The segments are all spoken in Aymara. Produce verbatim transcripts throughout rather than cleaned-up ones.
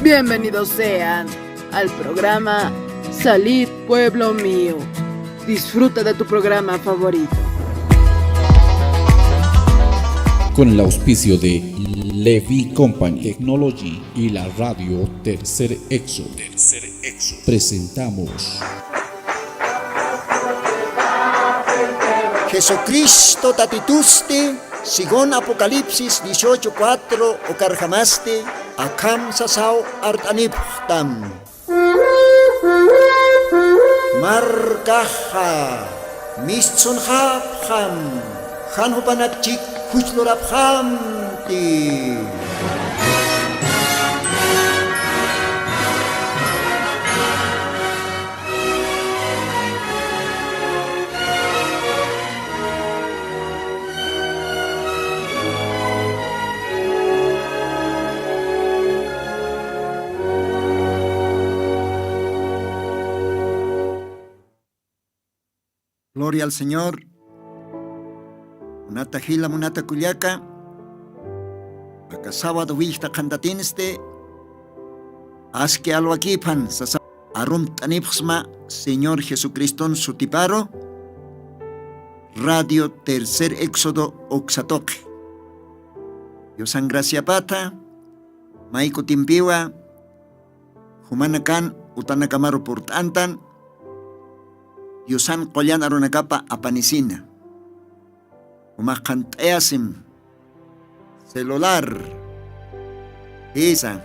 Bienvenidos sean al programa Salid Pueblo Mío. Disfruta de tu programa favorito. Con el auspicio de Levy Company Technology y la radio Tercer Éxodo, presentamos Jesucristo tatitusti, según Apocalipsis dieciocho cuatro, ukarjamasti akham sasaw art'anipxtam. Markaxa mistsunxapxam, jan jupanak chik juchlurapxamti. Gloria al Señor. Munata jila, munata kullaka, aka sábado willkta qhantatinsti, aski alwakiphan sasa arumt'anipxsma Señor Jesucriston sutiparu, Radio Tercer Éxodo uksa tuqi. Diosan graciapata, may kutimpiwa jumanakan utanakamaru purt'antan, Diosan qullan arunakapa apanisina. Jumax qhant'ayasim celular. Jisa.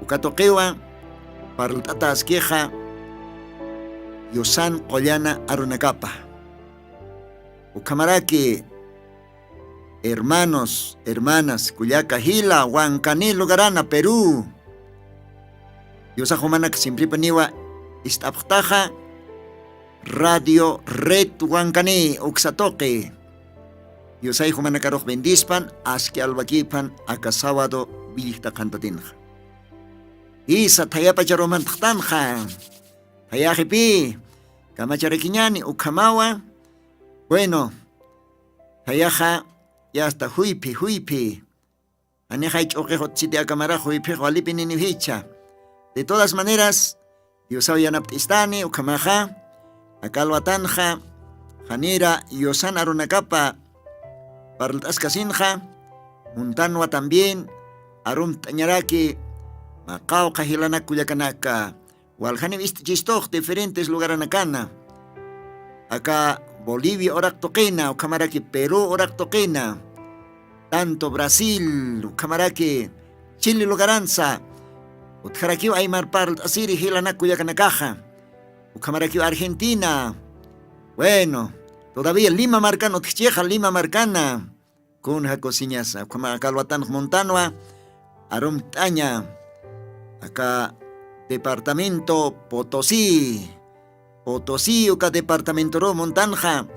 Uka tuqiwa parlt'ata askixa Diosan qullana arunakapa. Ukhamaraki hermanos, hermanas, kullaka jila, Huancaní lugarana, Perú. Diosax jumanak siemprepaniwa ist'apxtaxa, Radio Red Huancaní uksa tuqi. Diosay jumanakarux bendispan, aski alwakiphan aka sábado willkta qhantatinxa. Jisa, thayapacharuw mantxtanxa. Thayaxipï kamacharakiñäni ukhamawa. Bueno, thayaxa ya está juyphi, juyphi. Janixay ch'uqix utjsiti akamarax juyphix walipininiw jichha. De todas maneras, Diosaw yanapt'istani ukhamaxa, aka alwatanxa, janira Diosan arunakapa parlt'askasinxa, muntanwa también arumt'añaraki, mä qawqha jilanak kullakanaka. Waljaniw ist'chistux diferentes lugaranakana. Aka Bolivia uraq tuqina, ukhamaraki Perú uraq tuqina. Tanto Brasil, ukhamaraki Chile lugaransa. Utjarakiw aymar parlt'asiri jilanak kullakanakaxa. Ukhamarakiw Argentina. Bueno, todavía Lima markan utjchixa, Lima markana. Kunja kusiñasa, ukhama aka alwatanx muntanwa arumt'aña aka departamento Potosí. Potosí uka departamentoruw muntanxa,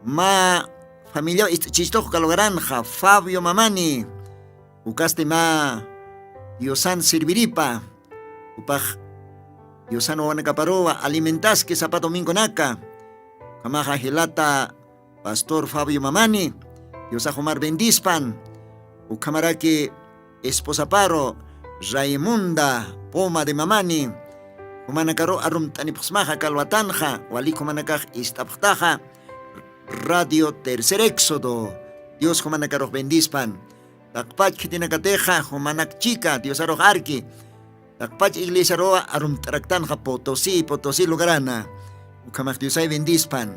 mä familiaw ist'chistux uka lugaranxa, Fabio Mamani. Ukasti mä Diosan sirviripa, jupax Diosan wawanakaparuwa alimentaski sapa domingonaka. Ukhamaxa jilata Pastor Fabio Mamani, Diosax jumar bendispan. Ukhamaraki esposaparu Raimunda Poma de Mamani, jumanakaru arumt'anipxsmaxa aka alwatanxa, walik jumanakax ist'apxtaxa Radio Tercer Éxodo. Dios jumanakarux bendispan. Taqpach khitinakatixa jumanak chika Diosarux arki. Taqpach iglesiaruwa arumt'araktanxa Potosí, Potosí lugarana. Ukhamax Diosay bendispan.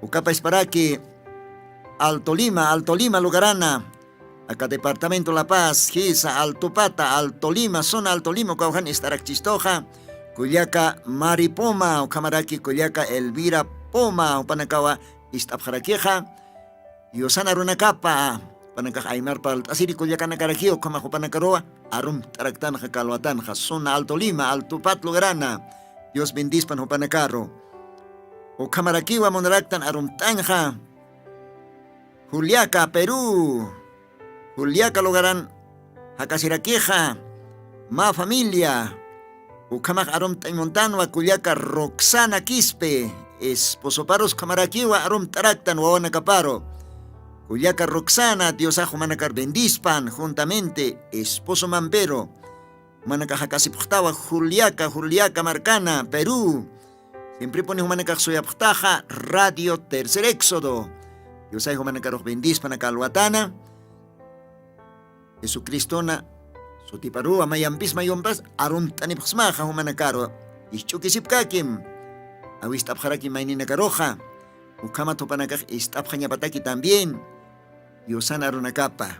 Ukapasparaki Alto Lima, Alto Lima lugarana. Aka departamento La Paz, jisa, Altupata, Alto Lima, zona Alto Lima, ukawjan ist'arakchistuxa. Kullaka Mari Poma, ukhamaraki kullaka Elvira Poma, jupanakawa ist'apxarakixa. Diosan arunakapa, jupanakax aymar parlt'asiri kullakanakarakiw, ukhamax jupanakaruwa arumt'araktanxa aka alwatanxa, zona Alto Lima, Altupat lugarana. Dios bendispan jupanakaru. Ukhamarakiwa munaraktan arumt'añxa. Juliaca, Perú. Juliaca lugaran jakasirakixa, mä familia. Ukhamax arumt'añ muntanwa kullaka Roxana Quispe, esposoparus ukhamarakiwa arumt'araktan wawanakaparu. Kullaka Roxana, Diosax jumanakar bendispan, juntamente esposo Mampero. Jumanakax jakasipxtawa Juliaca, Juliaca markana, Perú. Siemprepuni jumanakax suyapxtaxa Radio Tercer Éxodo. Diosay jumanakarux bendispan aka alwatana. Jesucristona sutiparuwa mayampis mayumpas arumt'anipxsmaxa jumanakaru. Isch'ukisipkakim. Awist'apxarakim mayninakaruxa. Ukhama thupanakax ist'apxañapataki también. Diosan arunakapa.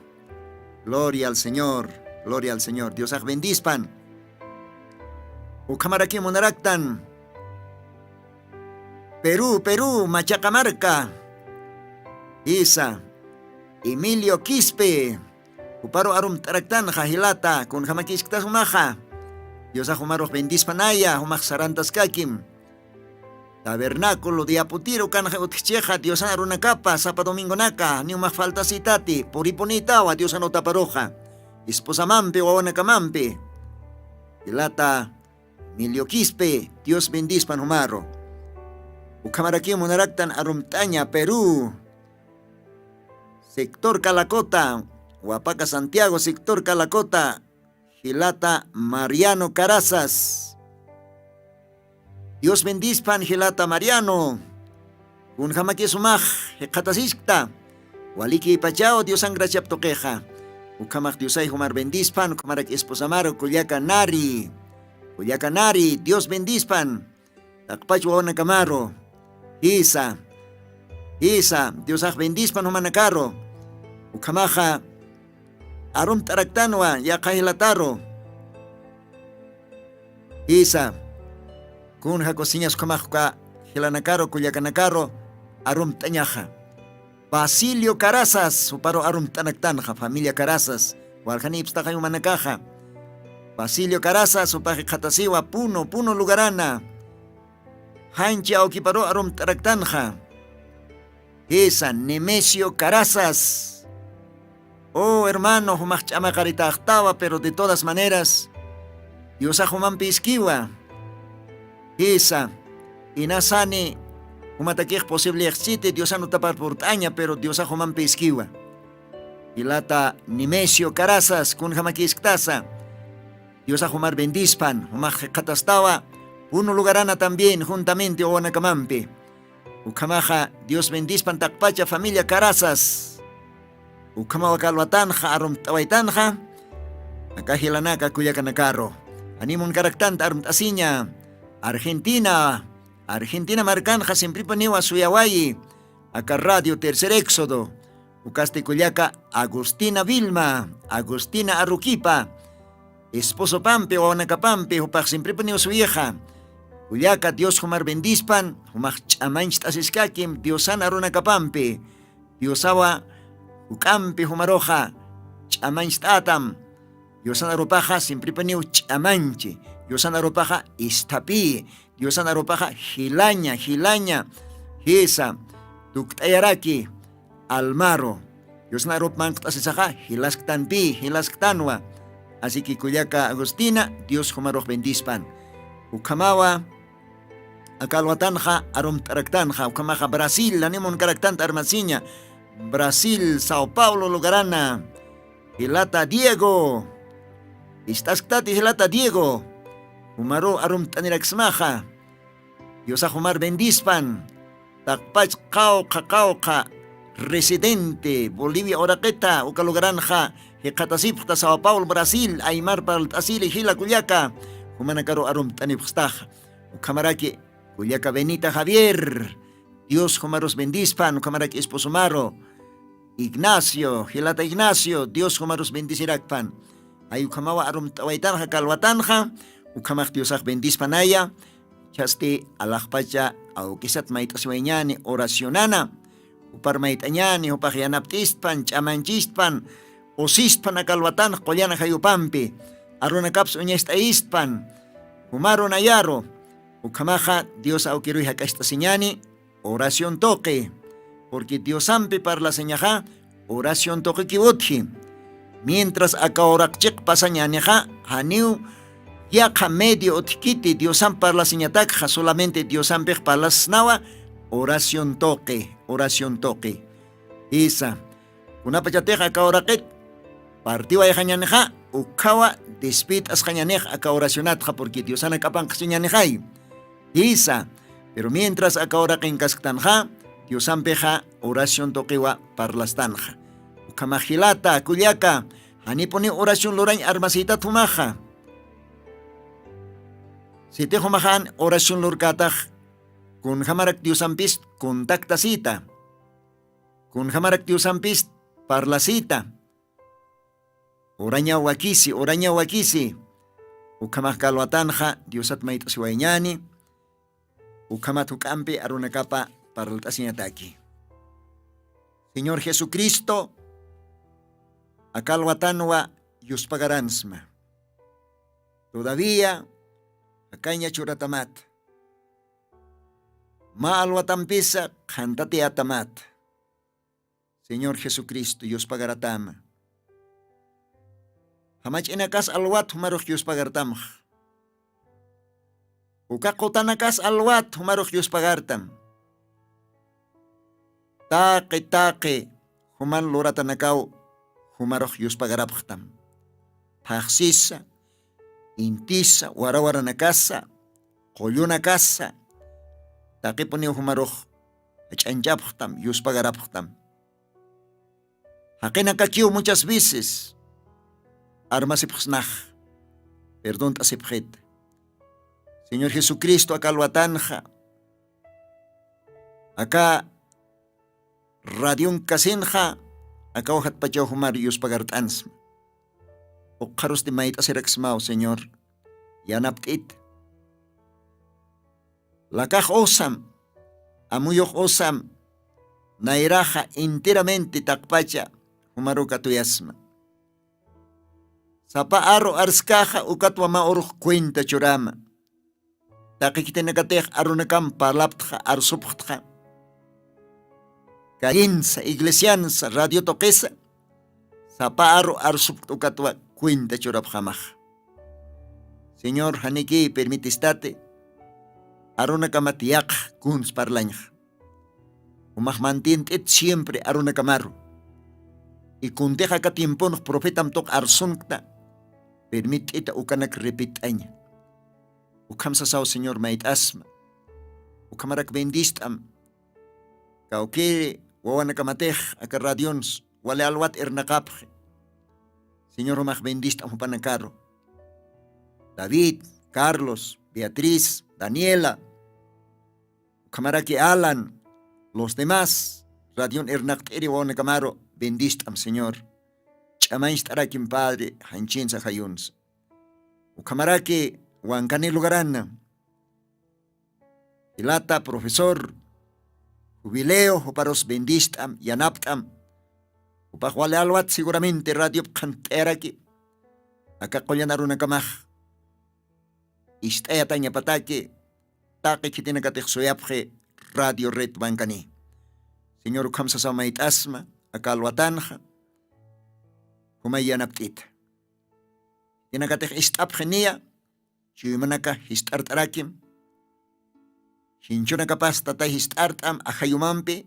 Gloria al Señor. Gloria al Señor. Diosax bendispan. Ukhamaraki munaraktan. Perú, Perú, Machaca marka. Isa. Emilio Quispe. Juparu arumt'araktanxa jilata, kunjamakisktas jumaxa. Diosax jumarux bendispanaya, jumax sarantaskakim. Tabernáculo de Aputiru kanxa utjchixa, Diosan arunakapa, sapa domingonaka, ni jumax faltasitati, puripunitawa, Diosan utaparuxa. Esposamampi, wawanakamampi. Jilata Emilio Quispe, Dios bendispan jumaru. Ukhamaraki munaraktan arumt'aña, Perú. Sector Calacota, Huapaca Santiago, sector Calacota, jilata Mariano Carazas. Dios bendispan, jilata Mariano. Kunjamakisumax, jikxatasiskta. Waliki pachaw, Diosan graciap tuqixa. Ukhamax Diosay jumar bendispan, ukhamarak esposamaru, kullaka Nari. Kullaka Nari, Dios bendispan. Taqpach wawanakamaru. Jisa. Jisa. Diosax bendispan jumanakaru. Ukhamaxa arumt'araktanwa yaqha jilataru. Jisa. Kunja cociñas ukhamax uka jilanakaru, kullakanakaru arumt'añaxa. Basilio Carazas, juparu arumt'anaktanxa, familia Carazas, waljanipstaxa jumanakaxa. Basilio Carazas, jupax jikxatasiwa, Puno, Puno lugarana. Janchi awkiparu arumt'araktanxa. Jisa, Nemesio Carazas. Oh, hermano, jumax ch'amaqaritaxtawa, pero de todas maneras, Diosax jumampi iskiwa. Jisa, inasani, jumatakix posible ixchiti, Diosan utapar purt'aña, pero Diosax jumampi iskiwa. Jilata Nemesio Carazas, kunjamakisktas. Diosax jumar bendispan, jumax jikxatastawa, Puno lugarana también, juntamente wawanakamampi. Ukhamaxa, Dios bendispan taqpacha familia Carazas. Ukhamaw aka alwatanxa, arumt'awaytanxa. Aka jilanaka kullakanakaru. Janiw munkaraktanta arumt'asiña. Argentina, Argentina markanxa siemprepuniwa suyawayi. Aka Radio Tercer Éxodo. Ukasti kullaka Agustina Vilma, Agustina Aruquipa, esposopampi, wawanakapampi, jupax siemprepuniw suyixa. Kullaka Dios jumar bendispan, jumax ch'amancht'asiskakim, Diosan arunakapampi. Diosawa, juk'ampi jumaruxa, ch'amancht'atam. Diosan arupaxa siemprepuniw ch'amanchi. Diosan arupaxa isthapi. Diosan arupaxa jilaña, jilaña, jisa, tukt'ayaraki almaru. Diosan arup manqt'asisaxa jilasktanpi, jilasktanwa. Así que kullaka Agustina, Dios jumarux bendispan. Ukhamawa, aka alwatanxa arumt'araktanxa, ukhamaxa Brasil, janiw munkaraktanta armasiña. Brasil, Sao Paulo lugarana. Jilata Diego. Ist'asktati jilata Diego. Jumaru arumt'aniraksmaxa. Diosax jumar bendispan. Taqpach qawqha qawqha residente Bolivia uraqita uka lugaranxa jikxatasipxta Sao Paulo, Brasil, aymar parlt'asiri jila kullaka. Jumanakaru arumt'anipxstaxa. Ukhamaraki kullaka Benita Javier. Dios jumarus bendispan, ukhamaraki esposomaru. Ignacio, jilata Ignacio, Dios jumarus bendicirakpan. Ay ukhamawa arumt'awaytanxa aka alwatanxa, ukhamax Diosax bendispanaya. Chhasti alaxpacha awkisat mayt'asiwayñani oracionana. Jupar mayt'añani, jupax yanapt'istpan, ch'amanchistpan, usistpan aka alwatanxa qullana jayupampi. Arunakaps uñast'ayistpan. Jumaru nayaru. Ukhamaxa Dios awkiruy jak'acht'asiñani. Oración tuqi. Porque Diosampi parlasiñaxa oración tuqikiw utji. Mientras aka uraq chiq pasañänixa janiw yaqha medio utjkiti Diosamp parlasiñatakxa, solamente Diosampix parlasnawa oración tuqi, oración tuqi. Jisa. Kunapachatix aka uraqit partiwayxañänixa ukhawa despit'asqañanix aka oracionatxa purqui diosanak'apanqasiñanixay. Jisa. Pero mientras aka uraqinkasktanxa diosampixa oracion tuqiwa parlastanxa. Ukhamax jilata kullaka, janipuniw oracion lurañ armasitat jumaxa. Sitix jumaxan oracion lurkatax kunjamarak diosampis contactasita, kunjamarak diosampis parlasita. Urañaw wakisi urañaw wakisi. Ukhamax kalwatanxa diosat mayt'asiwayñani. Ukhamat juk'ampi arunakapa parlt'asiñataki. Señor jesucristo, akalwatanwa yuspagaransma. Todavía jakaña churatamat, ma alwatampisa qhantatiyatamata. Señor jesucristo yuspagaratama. Jamach'inakas alwat jumarux yuspagaratamax. Uka qutanakas alwat jumarux yuspagartam. Taqi taqi juman luratanakaw jumarux yuspagarapxtam. Phaxsisa, intisa warawaranakasa, qullunakasa, taqipuniw jumarux jach'anchapxtam yuspagarapxtam. Jaqinakakiw muchas veces armasipxsnax, perdont'asipxit. Señor jesucristo aka alwatanxa aka radionkasinxa aka wajatpachaw jumar yuspagart'ansma. Uqharusti mayt'asiraksmaw señor, yanapt'it. Lakax usam, amuyux usam, nayraxa enteramente taqpacha jumaru katuyasma. Sapa aru arskaxa ukatwa mä urux cuenta churama. Taqi khitinakatix arunakam parlaptxa arsupxtxa, callensa iglesiansa radio tuqisa, sapa aru arsupkt ukatwa cuenta churapxamax. Señor janiki permitistati arunakamat yaqx kuns parlañxa. Umax mantient'it siempre arunakamaru. Y kuntix aka tiemponx profetam tuq arsunkta, permitt'ita ukanak repet'aña. Ukham sasaw señor mayt'asma. Ukhamarak bendist'am. Kawkiri wawanakamatix aka radions wali alwat irnaqapxi. Señor umax bendist'am jupanakaru, david, carlos, beatriz, daniela, ukhamaraki alan, los demás radion irnaqt'iri wawanakamaru bendist'am señor. Ch'amañcht'arakim padre janchinsa jayunsa. Ukhamaraki wankani lugarana, jilata profesor jubileo juparus bendist'am yanapt'am. Jupax wali alwat seguramente radiop qhant'ayaraki aka qullan arunakamax ist'ayatañapataki. Taqi khitinakatix suyapxi radio red wankani. Señor ukham sasaw mayt'asma aka alwatanxa. Jumay yanapt'ita khitinakatix ist'apxi niya. Chuymanaka jist'art'arakim. Jinchunakapas tatay jist'art'am ajayumampi.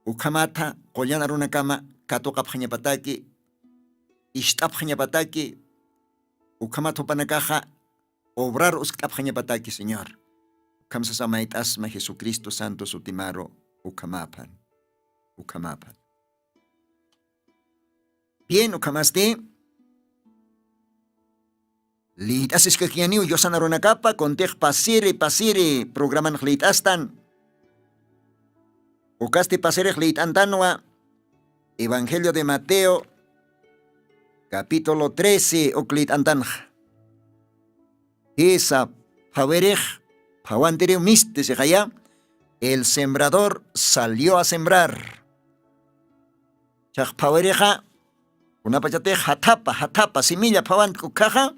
Ukhamatha qullan arunakama katuqapxañapataki, ist'apxañapataki. Ukhamat jupanakaxa obrar uskt'apxañapataki señor. Ukham sasa mayt'asma jesucristo santo sutimaru. Ukhamaphan. Ukhamaphan. Bien ukhamasti liyt'asiskakiñaniw yusan arunakapa kuntix pasiri pasiri programanx liyt'astan. Ukasti pasirix liyt'antanwa evangelio de mateo capítulo trece uk liyt'antanxa. Jisa phawirix phawantiriw misti sixaya. El sembrador salió a sembrar. Chax phawirixa kunapachatix jathapa jathapa similla phawantk ukhaxa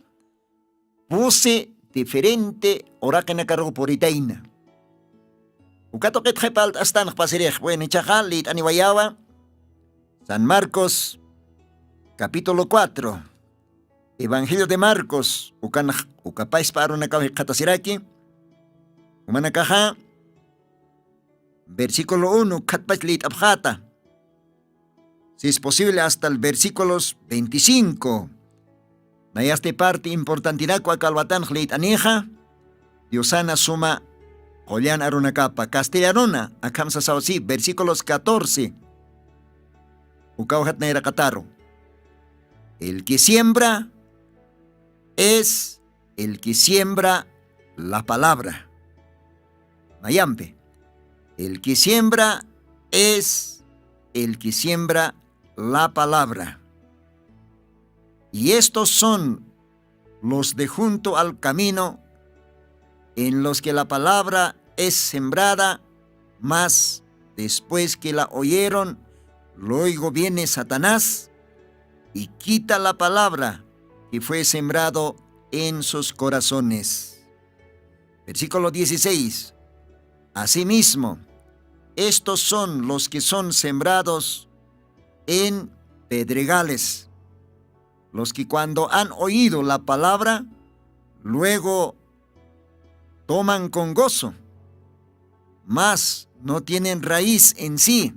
pusi diferente uraqinakaruw puritayna. Uka tuqitxay palt'astanx pasirix bueno ichaxa liyt'aniwayawa. San marcos capítulo cuatro, evangelio de marcos ukanax ukapaspa arunakaw jikxatasiraki. Umanakaxa versículo uno khatpach liyt'apxata. Si es posible hasta el versículos veinticinco. Nayasti parti importantirakwa kalwatanx liyt'anixa. Diosana suma qullan arunakapa castellanuna akhamsa sawsi versículos catorce. Ukawjat nayraqataru. El que siembra es el que siembra la palabra. Mayampi. El que siembra es el que siembra la palabra. Y estos son los de junto al camino, en los que la palabra es sembrada, mas después que la oyeron, luego viene Satanás y quita la palabra que fue sembrado en sus corazones. Versículo dieciséis. Asimismo, estos son los que son sembrados en pedregales, los que cuando han oído la palabra, luego toman con gozo, mas no tienen raíz en sí,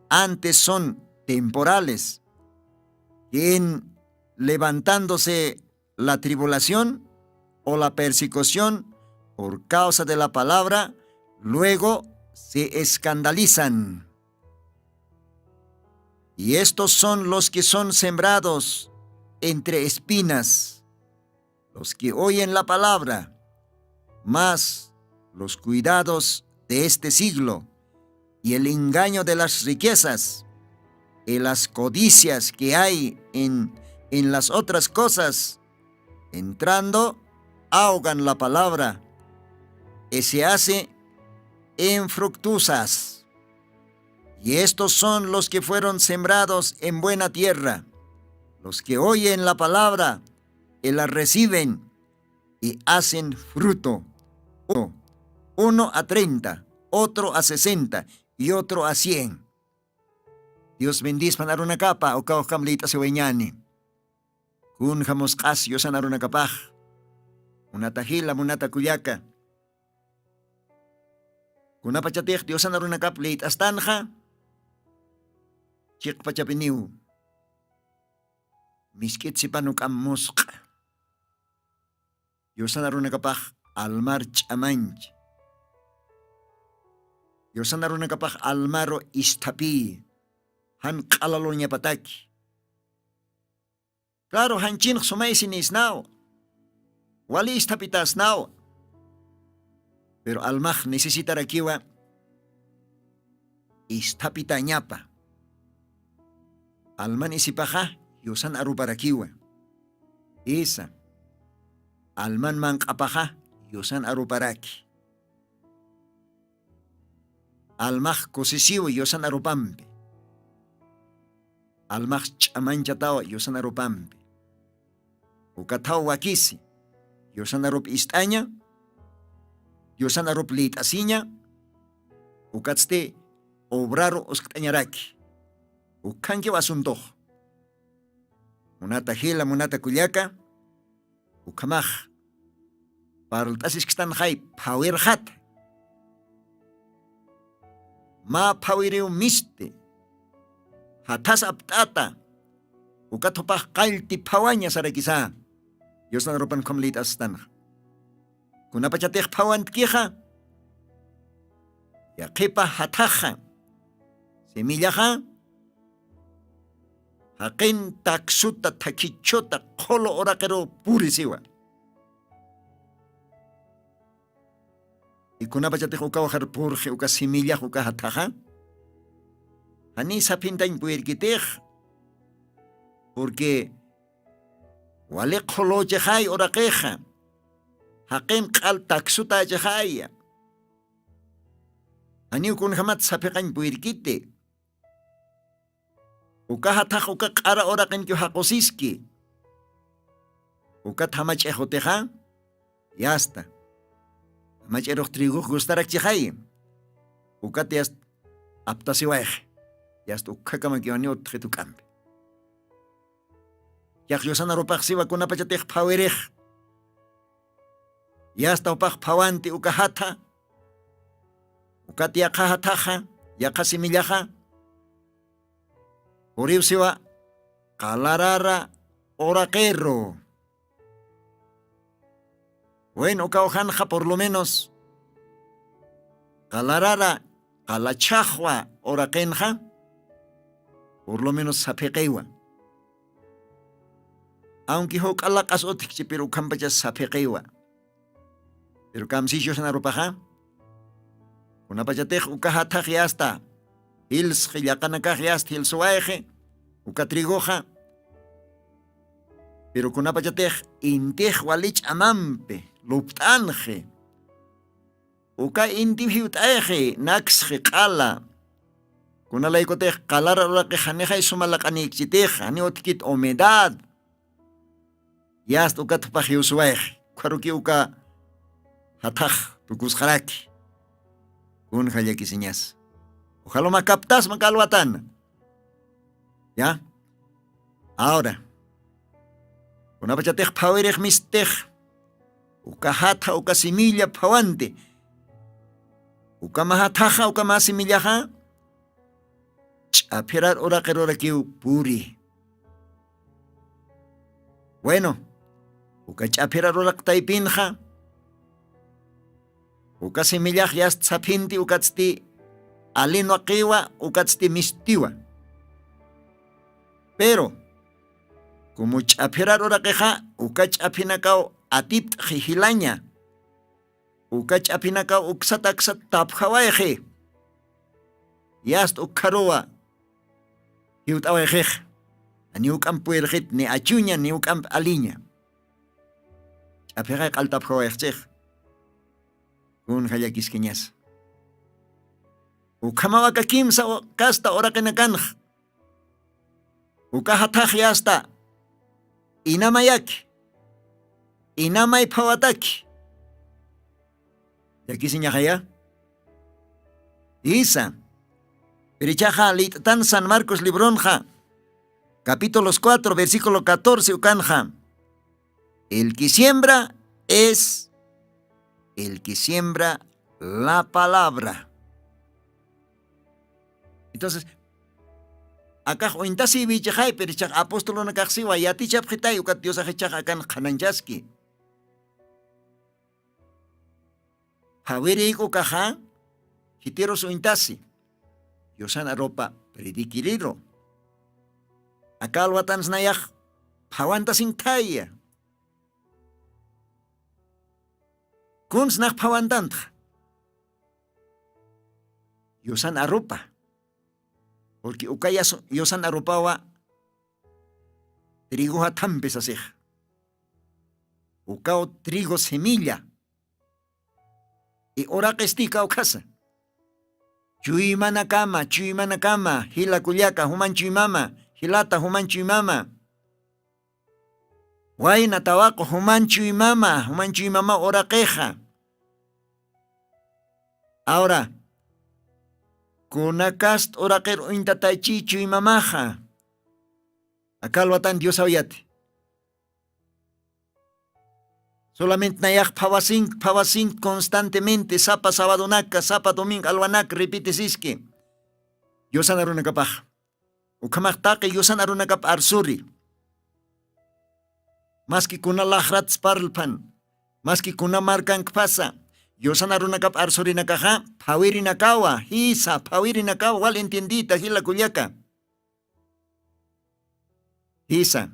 antes son temporales, que en levantándose la tribulación o la persecución por causa de la palabra, luego se escandalizan. Y estos son los que son sembrados entre espinas, los que oyen la palabra, mas los cuidados de este siglo y el engaño de las riquezas y las codicias que hay en, en las otras cosas, entrando, ahogan la palabra y se hace infructuosas. Y estos son los que fueron sembrados en buena tierra, los que oyen la palabra y la reciben y hacen fruto. Uno, uno a treinta, otro a sesenta y otro a cien. Dios bendispan arunakapa, uka ukham liyt'asiwayañäni. Kunja musq'as yusan arunakapax. Munata jila, munata kullaka. Kunapachatix diosan arunakap liyt'astanxa, chiqpachapiniw misk'it sipan uk'am musq'a. Diosan arunakapax almar ch'amanch. Diosan arunakapax almaru isthapï jan q'alaluñapataki. Claro, janchinx sumaysinisnaw, wali isthapitasnaw. Pero almax necesitarakiwa isthapitañapa. Alman isipaxa yusan aruparakiwa. Isa, alman manq'apaxa yusan aruparaki. Almax kusisiwa yusan arupampi. Almax ch'amanchatawa yusan arupampi. Ukathaw wakisi yusan arup ist'aña, yusan arup liyt'asiña. Ukatsti obraru uskt'añaraki. Ukhankiw asuntux. Munata jila, munata kullaka, ukhamax parlt'asisktanxay phawirxata. Mä phawiriw misti jathas apt'ata. Ukat jupax qallti phawaña sarakisa. Diosan arupan ukham liyt'astanxa. Kunapachatix phawantkixa, yaqhipa jathaxa, simillaxa jaqin taksuta thakhichuta qhulu uraqiru purisiwa. Ikunapachatix uka waxar purxi uka simillax uka jathaxa, janiy saphintañ puyirkitix. Purqui wali qhuluchixay uraqixa, jaqin q'al taksutachixaya. Janiw kunjamat saphiqañ puyirkiti. Uka jathax uka q'ara uraqinkiw jaqusiski. Ukat jamach'ix utixa, yasta, jamach'irux trigux gustarakchixayi. Ukat yasta aptasiwayxi. Yasta ukkhakamakiwaniw utxit juk'ampi. Yax yusan arupax siwa kunapachatix phawirix. Yasta jupax phawanti uka jatha. Ukat yaqha jathaxa, yaqha simillaxa, puriw siwa qalarara uraqiru. Bueno, ukaw janxa por lo menos qalarara qalachhaxwa uraqinxa, por lo menos saphiqiwa. Aunque juk'a laq'as utkchi, pero ukhampachas saphiqiwa. Pero kamsishu sanarupaxa, kunapachatix uka jathax yasta jilsxi, llaqanakax yasta jilsuwayxi uka trigoxa. Pero kunapachatix intix wali ch'amampi lupt'anxi, uka intiw jiwt'ayxi naksxi q'ala. Kunalaykutix qalara uraqix janixay suma laq'anïkchitix, janiw utkit humedad. Yasta ukat jupax jiwsuwayxi, ukharuki uka jathax tukusxaraki. Kunja llakisiñas, ujaluma kaptasma kalwatana. Ya. Ahora, kunapachatix phawirix mistix uka jatha uka similla phawanti, uka mä jathaxa uka mä simillaxa ch'aphirar uraqirurakiw puri. Bueno, uka ch'aphirar uraq taypinxa uka simillax yast saphinti, ukatsti alin waqiwa, ukatsti mistiwa. Pero como ch'aphirar uraqixa uka ch'aphinakaw atipt'xi jilaña, uka ch'aphinakaw uksat aksat tapjawayxi. Yast ukkharuwa jiwt'awayxix, ni uk'amp puyrxit ni achuña ni uk'amp aliña. Ch'aphixay q'altapjawayxchix. Kunja llakiskiñas, ukhamaw aka kimsa kasta uraqinakanx. Uka jathax yasta inamayaki, inamay phawataki. Llakisiñaxaya. Isa. Pirichaxa lït'tan San Marcos libronxa capítulos cuatro versículo catorce ukanxa, el que siembra es el que siembra la palabra. Entonces, akax uñtasïwichixay, pero ichax apostolunakaxsiwa yatichapxitay ukat diosax ichax akan qhananchaski. Phawirïk ukaxa khitirus uñtasi, yusan arupa predikiriru. Akalwatansnayax phawantasinktaya. Kunsnax phawantantxa? Yusan arupa. Purqui ukayas yusan arupawa trigo jathampi sasix, ukaw trigo semilla. I uraqisti kawkhasa chuymanakama, chuymanakama, jila kullaka juman chuymama, jilata juman chuymama, wayna tawaqu juman chuymama, juman chuymama uraqixa. Awra, kunakast uraqir uñtatachi chuymamaxa? Akalwatan diosawiyati. Solament nayax phawasink phawasink constantemente sapa sabadonaka sapa domingo alwanak repetisiski. Yusan arunakapax ukhamax taqi yusan arunakap arsuri. Maski kuna laxratsparlphan, maski kuna markankphasa, yusan arunakap arsurinakaxa phawirinakawa jisa phawirinakawa wal entiendita jila kullaka. Jisa.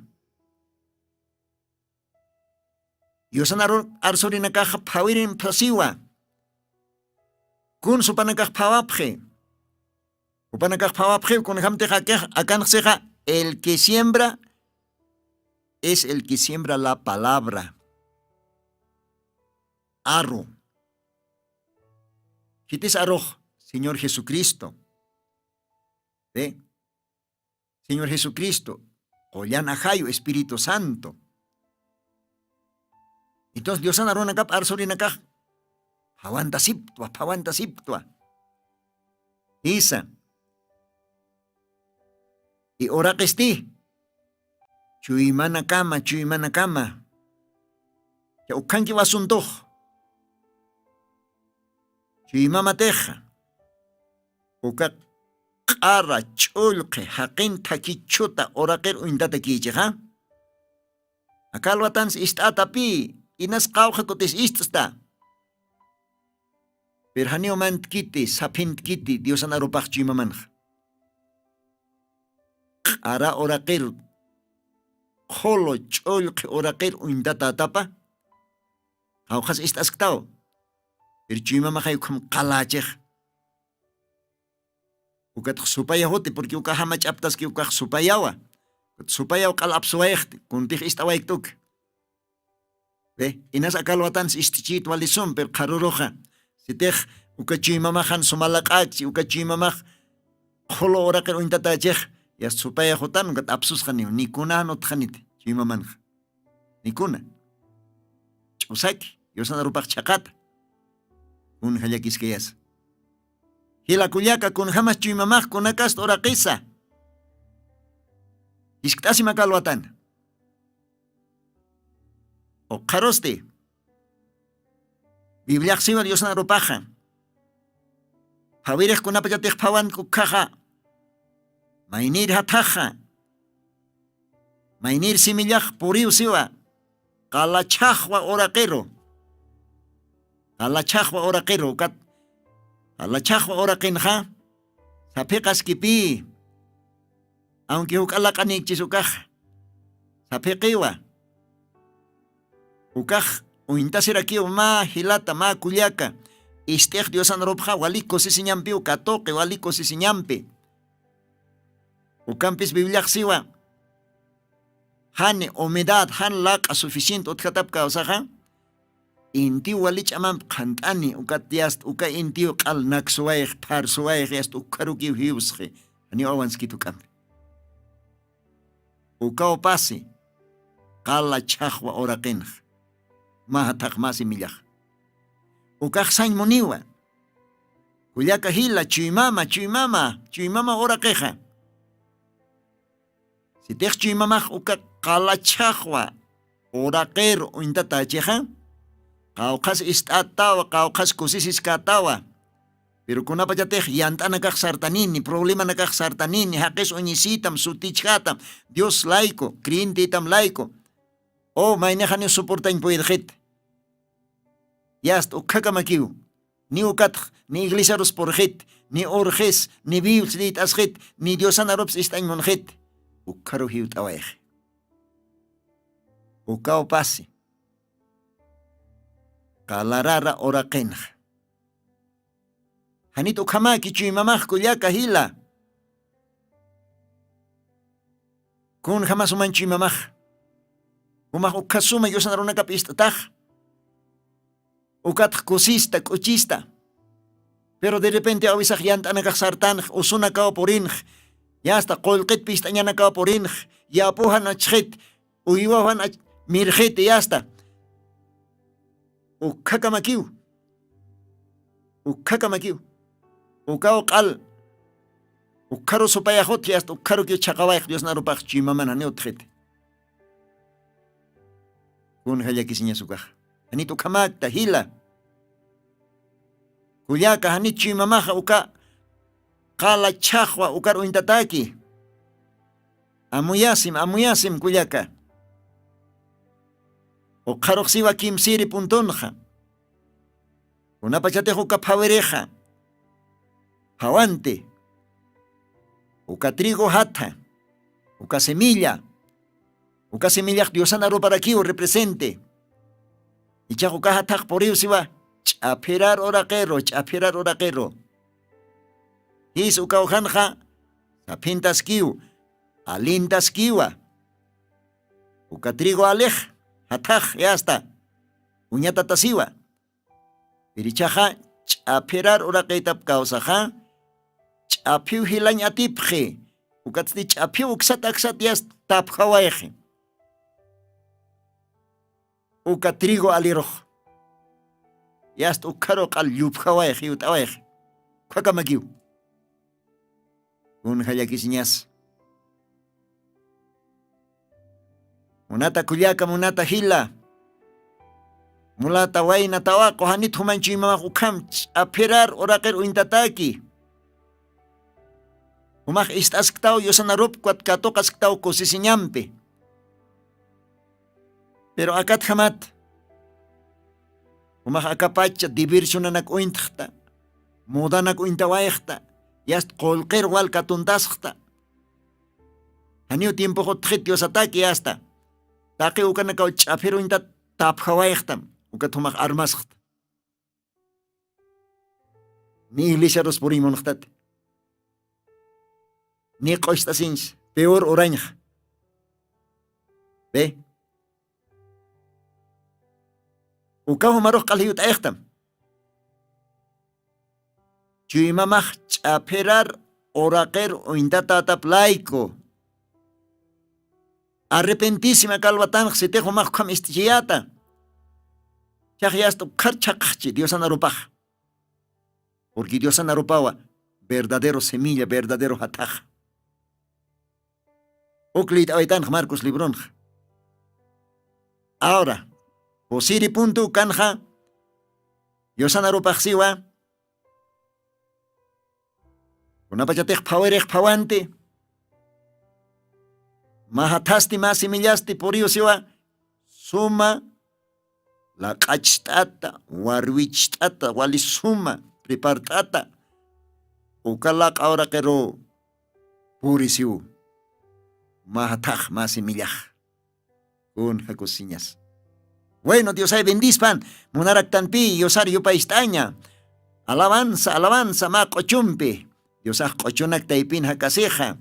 Yusan arsurinakaxa phawirin phasiwa. Kun supanakax phawapxi? Upanakax phawapxiw kunjamtix akanxsixa, el que siembra es el que siembra la palabra. Arru. Jitis arux? Señor Jesucristo. Señor Jesucristo, qullan ajayu Espíritu Santo. Entonces diosan arunakap arsurinakax phawantasiptwa phawantasiptwa. Jisa. I uraqisti chuymanakama chuymanakama. Cha ukhankiw asuntux. Chuymamatix uka q'ara ch'ullqi jaqin thakhichhuta uraqir uñtatakïchixa. Akalwatansi ist'atapi inas qawqha kutis ist'sta. Pero janiw mantkiti saphintkiti diosan arupax chuymamanxa. Q'ara uraqiru, qhulu ch'ullqhi uraqiru uñtatätapa. Qawqhas ist'asktaw. Pero chuymamaxay ukham qalächix. Ukatx supaya juti porque uka jama ch'aptaski ukax supayawa. Ukat supayaw q'al apsuwayxti kuntix ist'awaykt uka. Inas akalwatansi ist'ichiyt walisum pero qharuruxa. Sitix uka chuymamaxan sumalaq'akchi uka chuymamax qhulu uraqir uñtatächix. Yast supayaxutan ukat apsusxaniw nikunan utxaniti chuymamanxa. Nikuna ch'usaki diosan arupax chhaqata. Kunja llakiskayasa. Jila kullaka kunjamas chuymamax kunakasta uraqisa. Jiskt'asim akalwatana. Uqharusti bibliaxsiwa diosan arupaxa. Phawirixkunapachatix phawank ukkhaxa. Maynir jathaxa. Maynir simillax puriw siwa. Qalachaxwa uraqiru. Qalachaxwa uraqiru ukat qalachaxwa uraqinxa. Saphiqaskipï. Awnki juk'a laq'anikchis ukax saphiqiwa. Ukax uñtasirakiw mä jilata mä kullaka. Ist'ix diosan rupxa wali kusisiñampiw katuqi wali kusisiñampi. Ukampis bibliaxsiwa. Jani humedad jan laq'a suficiente utjatap kawsaxa. Intiw wali ch'amamp qhant'ani ukat yast uka intiw q'al naksuwayx pharsuwayx yast ukkharukiw jiwsxi. Janiw awanskit uk'ampi. Ukaw pasi qala chhaxwa uraqinx. Mä jathaq mä simillax. Ukax sañ muniwa. Kullaka jila chuymama chuymama chuymama uraqixa. Sitix chuymamax uka qala chhaxwa uraqiru uñtatächixa. Qawqhas ist'atawa qawqhas kusisiskätawa. Pero kunapachatix yant'anakax sartanini problemanakax sartanini jaqis uñisitam sutichjatam dios layku creyentitam layku. O maynixaniw soportañ puyirxit. Yast ukkhakamakiw. Ni ukatx ni iglesiarus purxit ni urxis ni bibles liyt'asxit ni diosan arups ist'añ munxit. Ukkharu jiwt'awayxi. Ukaw pasi qalarara uraqinxa. Janit ukhamäki chuymamax kullaka jila. Kunjamasuman chuymamax? Jumax ukhasuma yusan runakap ist'atax. Ukatx kusista k'uchista. Pero derrepente awisax yant'anakax sartanx usunakaw purinx. Yasta qullqitpi ist'añanakaw purinx. Yapujan achxit uywawan mirxiti yasta. Ukkhakamakiw. Ukkhakamakiw. Ukaw q'al ukkharu supayaxutki asta ukkharukiw chhaqawayx diosnarupax chuymaman janiw utxiti. Kun jallakisiñas ukax? Janit ukhamakta jila. Kullaka janit chuymamaxa uka qala chhaxwa ukar uñtataki. Amuyasim amuyasim kullaka. Ukxaruxsiwa kimsiri puntunxa. Kunapachatix uka phawirixa phawanti. Uka trigo jatha. Uka semilla. Uka simillax diosana ruparakiw represente. Ichax uka jathax puriw siwa ch'aphirar uraqiru ch'aphirar uraqiru. Jis ukaw janxa saphintaskiw alintaskiwa. Uka trigo alix jathax yasta uñatatasiwa. Pirichaxa ch'aphirar uraqitap kawsaxa ch'aphiw jilañ atipxi. Ukatsti ch'aphiw uksat aksat yasta tapjawayxi. Uka trigo alirux yasta ukkharu q'al llupjawayxi yut'awayxi. Ukhakamakiw. Kun jallakisiñas? Munata kullaka munata jila. Mulata wayna tawaqu janit jumanchuymamax ukham ch'aphirar uraqir uñtataki. Jumax ist'asktaw yusanarupkwat katuqasktaw kusisiñampi. Pero akatjamat Jumax akapacha diversionanak uñtxta, modanak uñtawayxta, yast qullqir wal katuntasxta. Janiw tiempox utxit diosataki asta. Taqi ukanakaw ch'aphiruñtat tapjawayxtam. Ukat jumax armasxta. Ni iglesiarus puriñ munxtati, ni q'ust'asiñs peor urañxa. Be, ukaw jumarux q'alhiyut'ayxtam. Chuymamax ch'aphirar uraqir uñtatatap layku. Arrepentisima kalwatanx sitix umax ukham ist'chiyata. Chaxyasta ukhar chhaqxchi diosan arupax. Purqui diosan arupawa verdadero semilla verdadero jat'axa. Ukliyt'awaytanx marcos libronxa. Awra, pusiri puntu kanxa, diosan arupaxsiwa kunapachatix phawirix phawanti, majathasti mä simillasti puriw siwa suma laq'acht'ata warwicht'ata wali suma prepart'ata. Uka laq'a uraqiru purisiw. Majathax mä simillax. Kun jakusiñas. Bueno diosay bendispan. Munaraktanpi yusar yupayst'aña. Alabanza alabanza mä q'uchumpi. Diosax q'uchunak taypin jakasixa.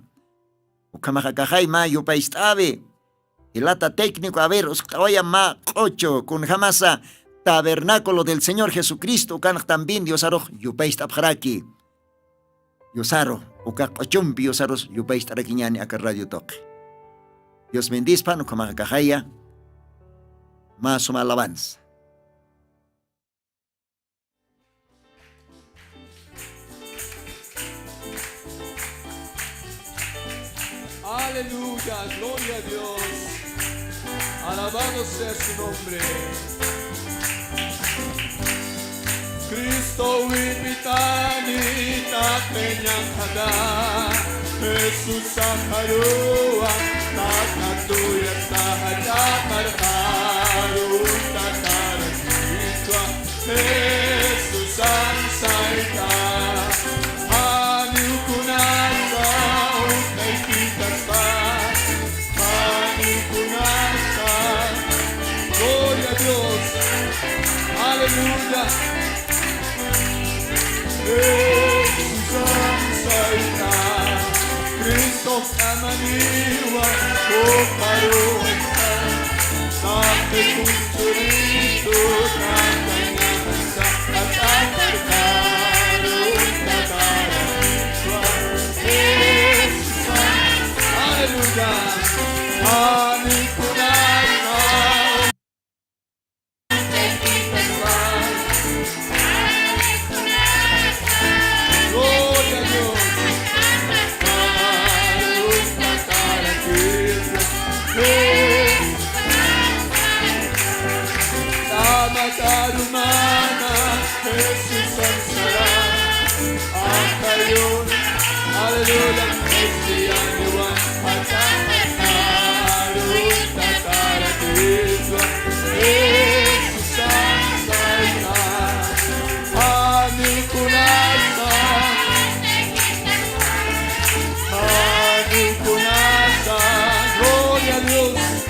Ukhamaxa kaxay mä yupayst'awi. Jilata técnico aver uskt'awaya mä q'uchu kunjamasa tabernaculo del señor jesucristo ukanx también diosarux yupayst'apxaraki. Diosaru uka q'uchumpi diosarus yupayst'arakiñani aka radio tuqi. Dios bendispan ukhamaxa kaxaya. Mä suma alabanza. Aleluya, gloria a Dios. Alabado sea su nombre. Cristo wipitani taqiñanqata. Jesús sajarua takatuya sajachaparqaru takarasitwa. Jesús sansayta. Janiw kunasa utjaykitaspa. Janiw kunasa. Gloria a Dios. Aleluya. Jesús sansayta. Cristo Amaniwa, koparuwa, taqi kunsuritu, taqi ñansa, ataparkaru, tataraniwa, Jesús. Aleluya. Ani kunasa. Gloria a Dios. Aleluya. Cristiano, Jesús, Ani kunasa. Ani kunasa. Gloria a Dios.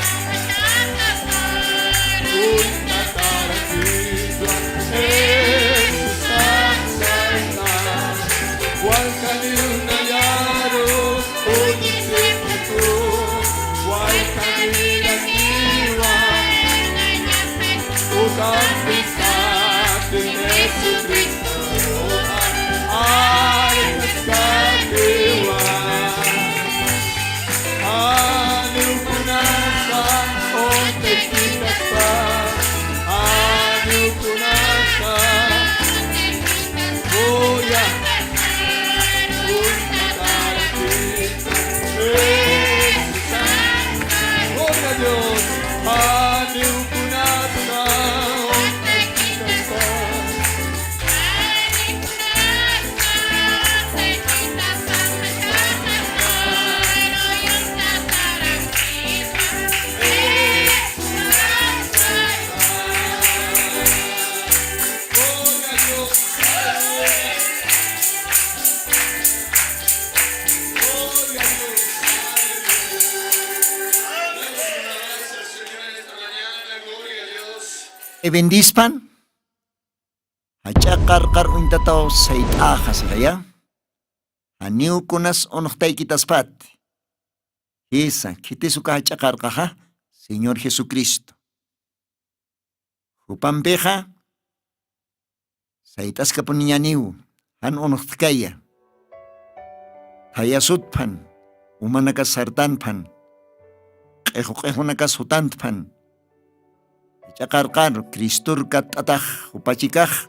Uy, tatarakitwa. Jesús, Ani kunasa. Walkani unayaru. Ebendispan jach'a qarqar uñtataw sayt'axa sixaya. Janiw kunas unxtaykitaspat. Jisa khitis uka jach'a qarqaxa? Señor jesucristo. Jupampixa sayt'askapuniñaniw jan unxtkaya. Thayasutphan umanakas sartanphan q'ixu q'ixunakas jutantphan. Ich'aqarqar cristur katt'atax jupachikax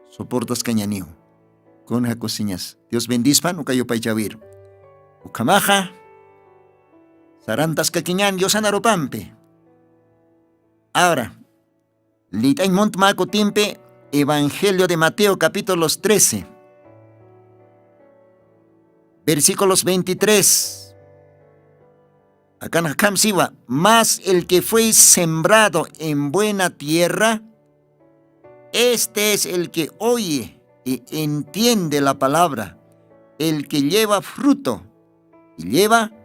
soportaskañaniw. Kun jakusiñas dios bendispan uka yupaychawiru. Ukhamaxa sarantaskakiñan diosan arupampi. Ahora lit'añ muntma kutimpi evangelio de mateo capítulos trece versículos veintitrés. Akan jakham siwa mas el que fue sembrado en buena tierra, este es el que oye y entiende la palabra, el que lleva fruto y lleva